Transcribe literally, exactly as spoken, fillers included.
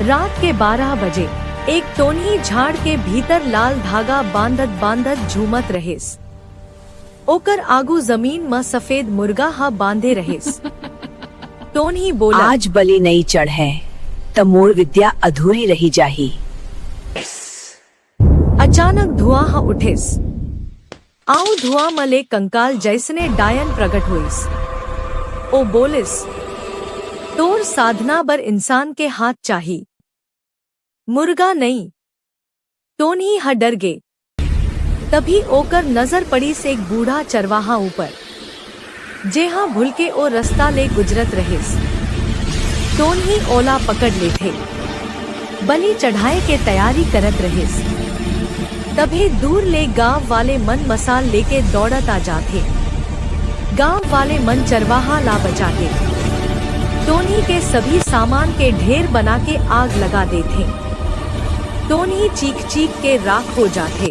रात के बारह बजे एक टोनही झाड़ के भीतर लाल धागा बांधत बांधत झूमत रहिस। ओकर आगू जमीन म सफेद मुर्गा ह बांधे रहिस। टोनही बोला, आज बलि नइ चढ़े, त मोर विद्या अधूरी रहि जाही। अचानक धुआं ह उठिस। आऊ धुआं म ले कंकाल जइसने डायन प्रगट होइस। ओ बोलिस, तोर साधना बर इंसान के हाथ चाही, मुर्गा नइ। टोनही ह डर गे। तभी ओकर नजर पड़िस एक बूढ़ा चरवाहा ऊपर, जेहा भूलके ओ रस्ता ले गुजरत रहिस। टोनही ओला पकड़ लेथे। बलि चढ़ाए के तैयारी करत रहिस। तभे दूर ले गांव वाले मन मसाल लेके दौड़त आ जाथे। गांव वाले मन चरवाहा ला बचाथे। टोनही के सभी सामान के ढेर बना के आग लगा देथे। टोनही चीख चीख के राख हो जाथे।